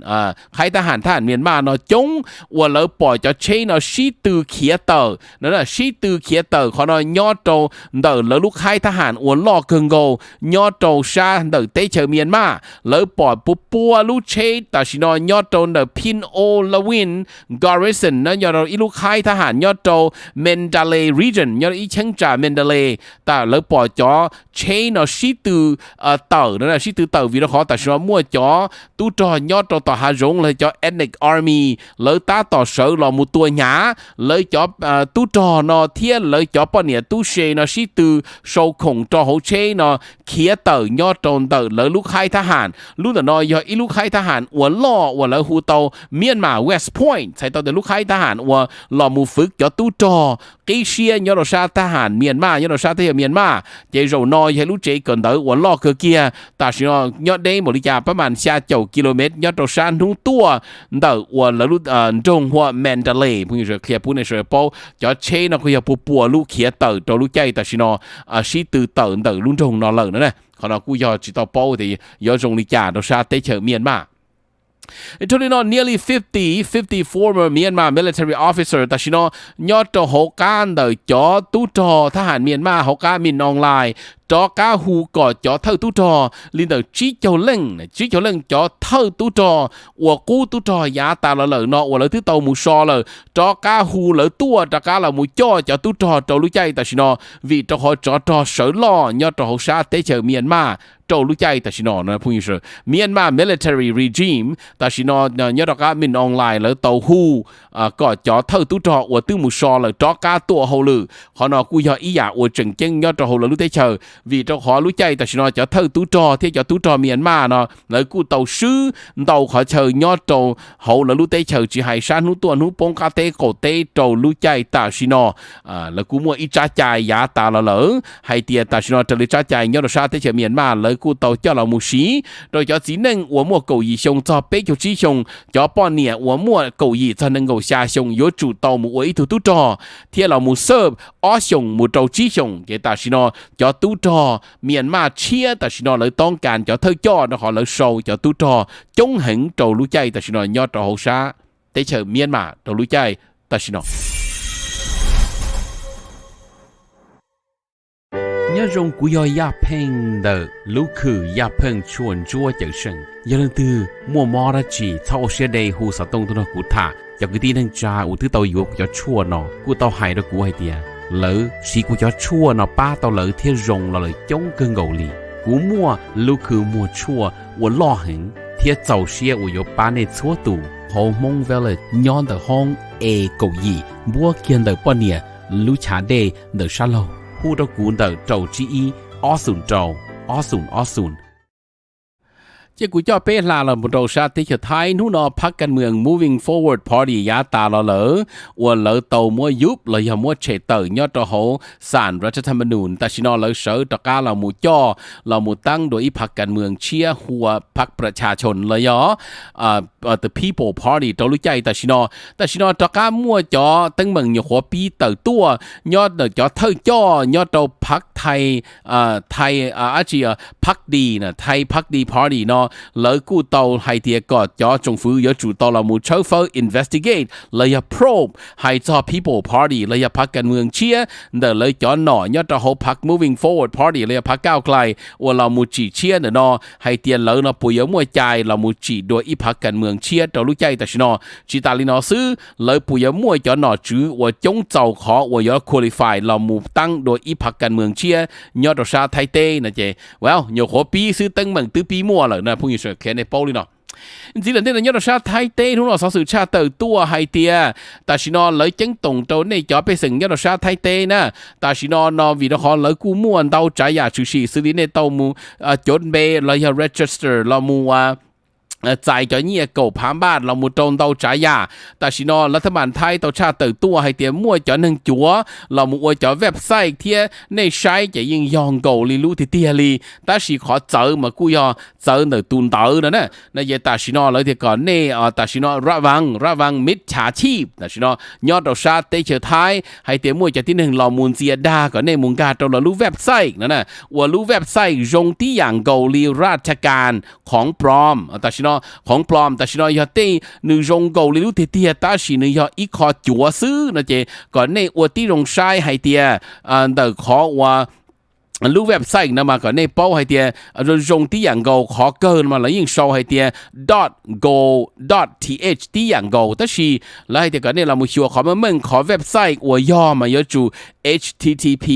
qhaib thab ham, thab ham Myanmar no coob uas lawv pom cov tsheb no sib tw khiav tawm no, sib tw khiav tawm qhov no nyob rau ntawm lawv lub qhaib thab ham uas loj kawg nkaus nyob rau sab ntawm teb chaws Myanmar. Lawv pom pua pua lub tsheb tam sim no nyob rau ntawm Pin O Lawin Garrison no, nyob rau ib lub qhaib thab ham nyob rau Mandalay Region, nyob rau ib cheeb tsam Mandalay. Tam lawv pom cov tsheb no sib tw tawm no, sib tw tawm vim rau qhov tam sim no muaj cov tub rog nyob rau tom hav zoov los cov Ethnic Army lawv tab tom sawv los mus tua hnyav. Lawv cov tub rog no thiab lawv cov poj niam tub se no sib tw sau khoom rau hauv tsheb no khiav tawm nyob rau ntawm lawv lub qhaib thab ham. Lub ntawm no yog ib lub qhaib thab ham uas loj uas lawv hu tau Myanmar West Point, txhais tau tias lub qhaib thab ham uas los mus fwv cov tub rog qib siab nyob rau sab thab ham Myanmar, nyob rau sab teb chaws Myanmar. Ces zaum no yog ib lub tsev kawm ntawv uas loj kawg kiag, tam sim no nyob deb npaum li cas pab mas xya caum kilomev nyob rau sab hnub tuaj ntawm uas lawv lub nroog hu ua Mandalay, phooj ywg sawv qhia pub nej sawv daws paub. Cov tsheb no kuj yog pua pua lub khiav tawm rau lub caij tam sim no sib tw tawm ntawm lub nroog no lawm na. Qhov no kuj yog tsis tau paub tias yuav zoo li cas rau sab teb chaws Myanmar. Dhau li no nearly fifty, fifty former Myanmar military officer tam sim no nyob rau hauv qab ntawm cov tub rog thab ham Myanmar hauv qab Min Aung Hlaing rov qab hu kom cov thawj tub rog li ntawm tsib caug leej, tsib caug leej cov thawj tub rog uas qub tub rog yav tas los lawm no uas lawv twb tau mus so lawm, rov qab hu lawv tuaj rov qab los mus coj cov tub rog rau lub caij tam sim no, vim rau qhov tsov rog sawv loj nyob rau hauv sab teb chaws Myanmar rau lub caij tam sim no. Myanmar military regime tam sim no nyob rau qab Min Aung Hlaing lawv tau hu kom cov thawj tub rog uas twb mus so lawm rov qab tuaj hauj lwm. Qhov no kuj yog ib yam uas tseem ceeb nyob rau hauv lawv lub teb chaws, vim rau qhov lub caij tam sim no cov thawj tub rog thiab cov tub rog Myanmar no lawv kuj tau swb ntau qhov chaw nyob rau hauv lawv lub teb chaws, tsis hais sab hnub tuaj hnub poob qab teb qaum teb rau lub caij tam sim no. Lawv kuj muaj ib tsab cai yav tas los lawm hais tias tam sim no raws li tsab cai nyob rau sab teb chaws Myanmar lawv kuj tau coj los mus siv rau cov txiv neej uas muaj kaum yim xyoo txog peb caug tsib xyoo, cov poj niam uas muaj kaum yim txog nees nkaum xya xyoo yuav tsum tau mus ua ib tug tub rog thiab los mus xawb ob xyoos mus rau tsib xyoos. Ces tam sim no cov tub rog Myanmar tshiab tam sim no lawv toob kas cov thawj coj rau qhov lawv sau cov tub rog coob heev rau lub caij tam sim no nyob rau hauv sab teb chaws Myanmar rau lub caij tam sim no. Nyob zoo, kuv yog Yaj Pheej ntawm lub khw Yaj Pheej Tshuaj Ntsuab Cawm Seej. Yog leej twg muaj mob dab tsi txhob ua siab deb hu xov tooj tuaj nrog kuv tham. Cov kwv tij neej tsa uas twb tau yuav kuv cov tshuaj no kuj tau hais rau kuv hais tias lawv siv kuv cov tshuaj no pab tau lawv thiab zoo los lawm coob kawg nkaus li. Kuv muaj lub khw muag tshuaj uas loj heev thiab txaus siab uas yuav pab nej txhua tus hauv Hmoob Village nyob ntawm hoob A kaum yim npuab kiag ntawm poj niam lub chav dej ntawm sab laug. Hu rau kuv ntawm rau tsib ib, ob xoom rau, ob xoom ob xoom. Ces kuv coj peb hla los mus rau sab teb chaws Thaib. Hnub no phab kas mws Moving Forward Party yav tas los lawm uas lawv tau muab yup los yog muab tshem tawm nyob rau hauv xam Rathatamanun. Tam sim no lawv sawv rov qab los mus coj los mus teeb dua ib phab kas mws tshiab hu ua phab Prachachon los yog The People Party rau lub caij tam sim no. Tam sim no rov qab muaj cov teeb meem nyuam qhuav pib tawm tuaj nyob ntawm cov thawj coj nyob rau phab Thai, Thai, ab tsi, Phab Di, Thai Phab Di Party no, lawv kuj tau hais tias kom cov tsoom fwv yuav tsum tau los mus tshawb fawb investigate los yog probe hais txog People Party los yog phab kas mws tshiab ntawm lawv cov nom nyob rau hauv phab Moving Forward Party los yog phab Kav Klai uas los mus tsim tshiab ntawm no hais tias lawv no puas yuav muaj cai los mus tsim dua ib phab kas mws tshiab rau lub caij tam sim no. Tsis tas li no xwb, lawv puas yuav muaj cov nom tswv uas coob txaus qhov uas yuav qualify los mus teeb dua ib phab kas mws tshiab nyob rau sab Thaib teb no ces, well, nyuam qhuav pib xwb teeb meem twb pib muaj lawm no phooj ywg sawv daws, nej paub li no. Ntxiv lawm ntej no nyob rau sab Thaib teb hnub no xov xwm tshaj tawm tuaj hais tias tam sim no lawv ceeb toom rau nej cov pej xeem nyob rau sab Thaib teb na. Tam sim no no vim rau qhov lawv kuj muaj ntau tsav yam tshwm sim xws li nej tau mus cov npe los yog register los mus txais cov nyiaj kaum phav npaj los mus rau ntau tsav yam. Tam sim no lawv thab mas Thaib tau tshaj tawm tuaj hais tias muaj cov neeg cuav los mus ua cov website thiab nej saib ces yeej yog nkaus li lub tiag tiag li, tab sis qhov txawv mas kuj yog txawv ntawm tus ntawv no na. No ces tam sim no lawv tias kom nej tam sim no ระวัง ระวังมิจฉาชีพ tam sim no nyob rau sab teb chaws Thaib hais tias muaj cov tib neeg los mus ntxias dag kom nej mus nkag rau lawv lub website no na, uas lub website zoo tib yam nkaus li ราชการ ของปลอม. Tam sim no ของปลอม tam sim no yog tej nws zoo nkaus li lub tiag tiag tab sis nws yog ib qho cuav xwb no ces kom nej ua tib zoo saib hais tias ntawm qhov uas lub website no mas kom nej paub hais tias zoo tib yam nkaus, qhov kawg no mas lawv yeej sau hais tias dot go dot th tib yam nkaus, tab sis lawv hais tias kom nej los mus xyuas qhov meej meej, qhov website uas yog mas yuav tsum H T T P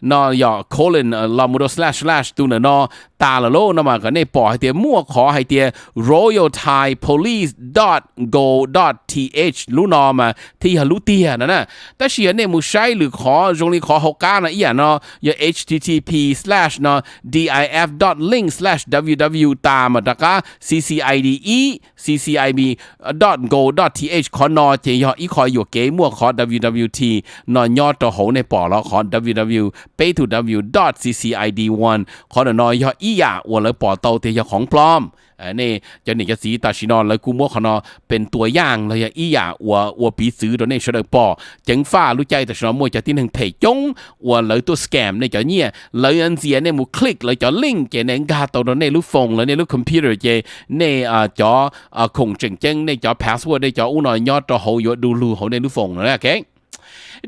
no yog colon los mus rau slash slash tus ntawm no tas lawm lauj no mas kom nej pom hais tias muaj qhov hais tias royal thai police dot go dot th, lub no mas thiaj yog lub tiag no na. Tab sis yog nej mus saib lwm qhov zoo li qhov hauv qab no ib yam no yog H T T P slash no D I F dot link slash W W tas mas rov qab C C I D ib, C C I B dot go dot th, qhov no ces yog ib qho yuam kev muaj qhov W W T no nyob rau hauv, nej pom los qhov W W peb two W dot C C I D one, qhov ntawm no yog ib yam uas lawv pom tau tias yog ของปลอม. Nej cov niam cov txiv tam sim no lawv kuj muab qhov no pes tua yaj los yog ib yam uas ua piv txwv rau nej sawv daws pom. Ceev faj lub caij tam sim no muaj cov tib neeg phem coob uas lawv tuaj scam nej cov nyiaj, lawv yuav ntxias nej mus click lawv cov link ces nej nkag tau rau nej lub phone los nej lub computer ces nej cov khoom tseem ceeb, nej cov password, nej cov ub no nyob rau hauv yuav du lug hauv nej lub phone no na.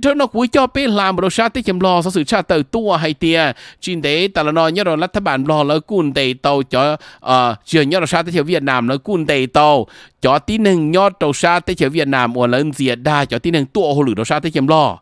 Dhau no kuv coj peb hla mus rau sab teb chaws Nplog, xov xwm tshaj tawm tuaj hais tias tsis ntev tas los no nyob rau lav thab npas Nplog lawv kuj ntes tau cov, tsis yog nyob rau sab teb chaws Vietnam, lawv kuj ntes tau cov tib neeg nyob rau sab teb chaws Vietnam uas lawv ntxias dag cov tib neeg tuaj ua hauj lwm rau sab teb chaws Nplog.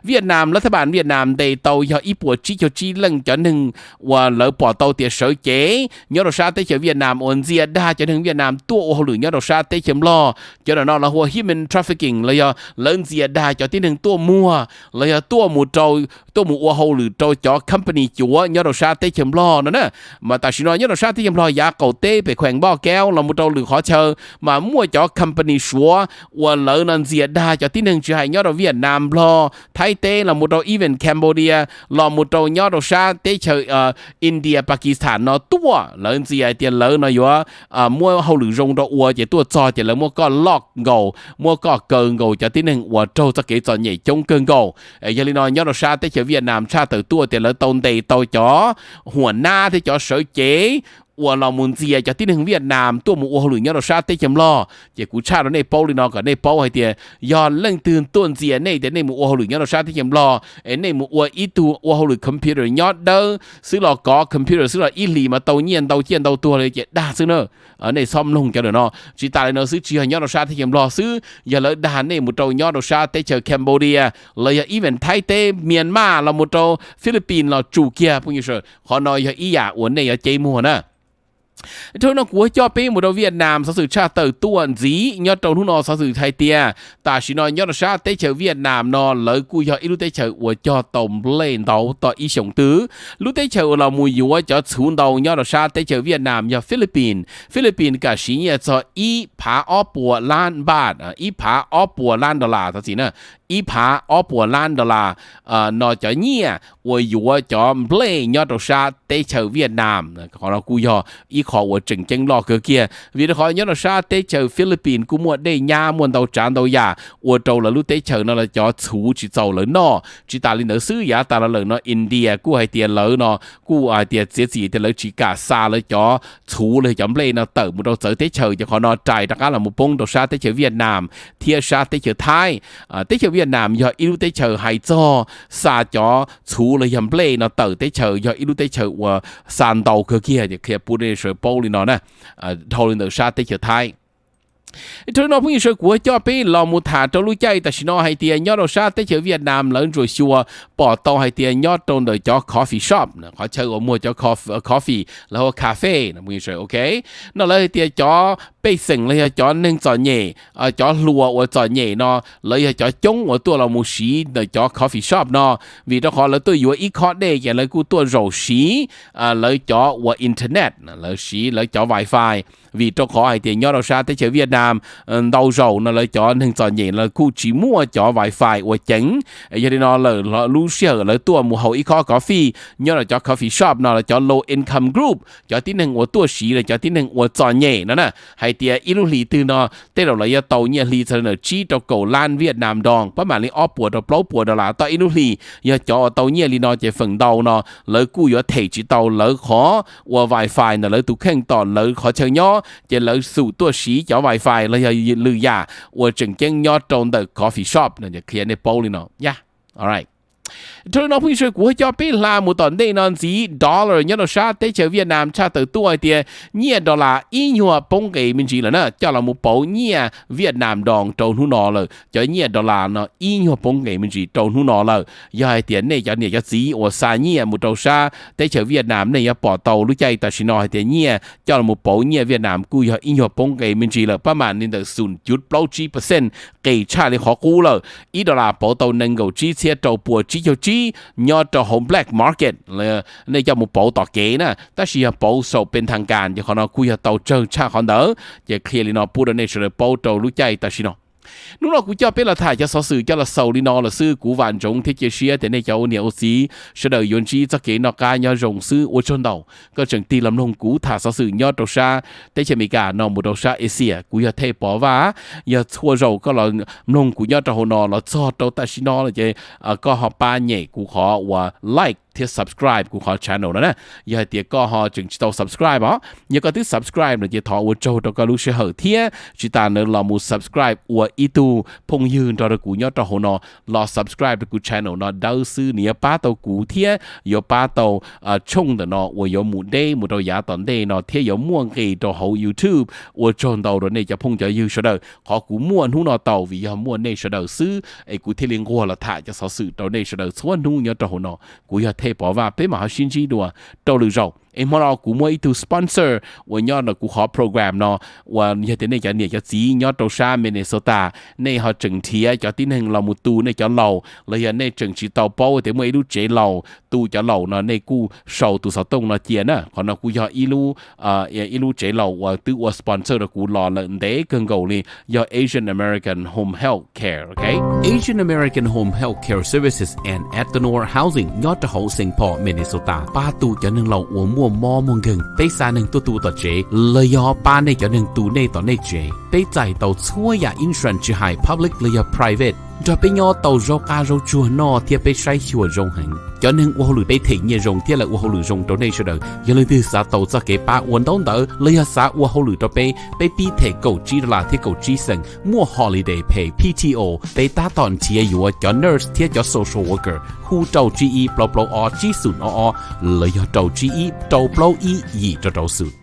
Vietnam, lav thab npas Vietnam ntes tau yog ib puas tsib caug tsib leej cov neeg uas lawv pom tau tias sawv cev nyob rau sab teb chaws Vietnam uas ntxias dag cov neeg Vietnam tuaj ua hauj lwm nyob rau sab teb chaws Nplog. Cov no lawv hu ua human trafficking los yog lawv ntxias dag cov tib neeg tuaj muag los yog tuaj mus rau, tuaj mus ua hauj lwm rau cov company cuav nyob rau sab teb chaws Nplog no na. Mas tam sim no nyob rau sab teb chaws Nplog yav qaum teb pem khuees Npoj Kaub los mus rau lwm qhov chaw mas muaj cov company Suav uas lawv no ntxias dag cov tib neeg tsis hais nyob rau Vietnam, Nplog, Thaib teb los mus rau even Cambodia los mus rau nyob rau sab teb chaws India, Pakistan no tuaj, lawv ntxias hais tias lawv no yuav muab hauj lwm zoo rau ua ces tuaj txog ces lawv muab koj lock nkaus, muab koj kaw nkaus cov tib neeg uas raug txoj kev txom nyem coob kawg nkaus. Yog li no nyob rau sab teb chaws Vietnam tshaj tawm tuaj tias lawv tau ntes tau cov huam nab thiab cov sawv cev uas los mus ntxias cov tib neeg Vietnam tuaj mus ua hauj lwm nyob rau sab teb chaws Nplog. Ces kuv tshaj rau nej paub li no kom nej paub hais tias yog leej twg tuaj ntxias nej tias nej mus ua hauj lwm nyob rau sab teb chaws Nplog es nej mus ua ib tug ua hauj lwm computer nyob dawb xwb los kov computer xwb los ib hlis mas tau nyiaj ntau ciaj ntau tuag li ces dag xwb na. Nej txhob mloog cov lawm no. Tsis tas li no xwb, tsis yog nyob rau sab teb chaws Nplog xwb, yog lawv dag nej mus rau nyob rau sab teb chaws Cambodia los yog even Thaib teb, Myanmar los mus rau Philippines los tsum kiag phooj ywg sawv. Qhov no yog ib yam uas nej yuav cev muag na. Dhau no kuv coj peb mus rau Vietnam, xov xwm tshaj tawm tuaj ntxiv nyob rau hnub no, xov xwm hais tias tam sim no nyob rau sab teb chaws Vietnam no lawv kuj yog ib lub teb chaws uas cog tau nplej ntau tau ib xyoos twg. Lub teb chaws uas los mus yuav cov txhuv ntau nyob rau sab teb chaws Vietnam yog Philippines. Philippines kam siv nyiaj txog ib phav ob puas lab npaj, ib phav ob puas lab dollar, thov txim na, ib phav ob puas lab dollar no cov nyiaj uas yuav cov nplej nyob rau sab teb chaws Vietnam. Qhov no kuj yog ib qho uas tseem ceeb loj kawg kiag, vim rau qhov nyob rau sab teb chaws Philippines kuj muaj dej nyab, muaj ntau tsav ntau yam ua rau lawv lub teb chaws no lawv cov txhuv tsis txaus lawv noj. Tsis tas li ntawd xwb, yav tas los lawm no India kuj hais tias lawv no kuj hais tias txiav txim tias lawv tsis kam xa lawv cov txhuv los cov nplej no tawm mus rau txawv teb chaws, ces qhov no rais rov qab los mus poob rau sab teb chaws Vietnam thiab sab teb chaws Thaib. Teb chaws Vietnam yog ib lub teb chaws hais txog xa cov txhuv los yog nplej no tawm teb chaws yog ib lub teb chaws uas xa ntau kawg kiag, ces qhia pub rau nej sawv paub li no na. Dhau li ntawd sab teb chaws Thaib. Dhau no phooj ywg sawv, kuv coj peb los mus tham rau lub caij tam sim no hais tias nyob rau sab teb chaws Vietnam lawv ntsuas xyuas pom tau hais tias nyob rau ntawm cov coffee shop, qhov chaw uas muag cov coffee, lawv hu ua cafe, ok, no lawv hais tias cov pej xeem los yog cov neeg txom nyem, cov hluas uas txom nyem no lawv yog cov coob uas tuaj los mus siv ntawm cov coffee shop no, vim rau qhov lawv tuaj yuav ib khob dej ces lawv kuj tuaj zaum siv lawv cov uas internet, lawv siv lawv cov wifi. Vim rau qhov hais tias nyob rau sab teb chaws Vietnam ntau zaus no lawv cov neeg txom nyem lawv kuj tsis muaj cov wifi uas ceev. Yog li no lawm lub sij hawm lawv tuaj mus haus ib khob coffee nyob rau cov coffee shop no lawv cov low income group, cov tib neeg uas tuaj siv los cov tib neeg uas txom nyem no na, hais tias ib lub hlis twg no tej zaum lawv yuav tau nyiaj hli txog li ntawm tsib rau kaum lab Vietnam dong, pab mam li ob puas rau plaub puas dollar tau ib lub hlis. Yog cov uas tau nyiaj li no ces feem ntau no lawv kuj yuav them tsis tau lawv qhov uas wifi ntawm lawv tus kheej tom lawv qhov chaw nyob, ces lawv xum tuaj siv cov wifi los yog lwm yam uas tseem ceeb nyob rau ntawm coffee shop no, qhia nej paub li no. Dhau li no phooj ywg sawv, kuv coj peb hla mus tom ntej no ntxiv, dollar nyob rau sab teb chaws Vietnam tshaj tawm tuaj hais tias nyiaj dollar ib nyuag poob nqes me ntsis lawm na, coj los mus pauv nyiaj Vietnam dong rau hnub no lawm. Cov nyiaj dollar no ib nyuag poob nqes me ntsis rau hnub no lawm. Yog hais tias nej cov niam cov txiv uas xa nyiaj mus rau sab teb chaws Vietnam, nej yuav pom tau lub caij tam sim no hais tias nyiaj coj los mus pauv nyiaj Vietnam kuj yog ib nyuag poob nqes me ntsis lawm, pab mam li ntawm xum cuv plaub tsib percent, qis tshaj li qhov qub lawm. Ib dollar pauv tau nees nkaum tsib txhiab rau puas tsib caug tsib nyob rau hauv black market, nej coj mus pauv tom kev na, tab sis yog pauv saum pes thas kas ces qhov no kuj yog tau tsawg tshaj qhov ntawd. Ces qhia li no pub rau nej sawv daws paub rau lub caij tam sim no. Hnub no kuv coj peb los tham cov xov xwm coj los xaus li no lawm xwb. Kuv vam ntsoov thiab cia siab tias nej cov ua niam ua txiv sawv daws yuav ntsib txoj kev noj qab nyob zoo xwb. Ua tsaug ntau koj tseem tig los mloog kuv tham xov xwm nyob rau sab teb chaws Amelikas no mus rau sab Asia. Kuv yog Thej Pov Vaj. Yog txhua zaus koj los mloog kuv nyob rau hauv no los txog rau tam sim no lawm ces koj ho pab nyem kuv qhov uas like thiab subscribe kuv qhov channel no na. Yog hais tias koj ho tseem tsis tau subscribe os, yog koj twb subscribe lawm ces thov ua tsaug rau koj lub sij hawm thiab tsis tas ntawd los mus subscribe ua ib tug phooj ywg nrog rau kuv nyob rau hauv no. Los subscribe rau kuv channel no dawb xwb, nws yuav pab tau kuv thiab yuav pab tau tshooj ntawm no uas yuav mus deb mus rau yav tom ntej no thiab yuav muaj nqis rau hauv YouTube. Ua tsaug ntau rau nej cov phooj cov ywg sawv daws, qhov kuv muaj hnub no tau vim yog muaj nej sawv daws xwb es kuv thiaj li nquag los tham cov xov xwm rau nej sawv daws txhua hnub nyob rau hauv no. Kuv yog Thej Pov Vaj, peb mam ho sib ntsib dua rau lwm zaus. Es hmo no kuv muaj ib tug sponsor uas nyob ntawm kuv qhov program no, uas yog tias nej cov niam cov txiv nyob rau sab Minnesota, nej ho tseem nrhiav cov tib neeg los mus tu nej cov laus los yog nej tseem tsis tau paub tias muaj ib lub tsev laus tu cov laus no, nej kuj sau tus xov tooj no cia na. Qhov no kuj yog ib lub ib lub tsev laus uas twb ua sponsor rau kuv los lawm ntev kawg nkaus li, yog Asian American Home Health Care, ok? Asian American Home Health Care Services and Ethno Housing nyob rau hauv Saint Paul, Minnesota, pab tu cov neeg laus uas muaj mob muaj nkeeg. Peb xa neeg tuaj tu tom tsev los yog pab nej cov neeg tu nej tom nej tsev. Peb txais tau txhua yam insurance tsis hais public los yog private, nrog peb nyob tau zaub qab zaub tsuag noj thiab peb saib xyuas zoo heev. Cov neeg ua hauj lwm peb them nyiaj zoo thiab lawv ua hauj lwm zoo rau nej sawv daws. Yog leej twg xav tau txoj kev pab ua ntaub ntawv los yog xav ua hauj lwm rau peb, peb pib them kaum tsib dollar thiab kaum tsib xees, muaj holiday pay, P T O, peb tab tom nrhiav yuav cov nurse thiab cov social worker. Hu rau tsib ib plaub plaub ob tsib xoom ob ob los yog rau tsib ib rau plaub ib yim rau rau xoom.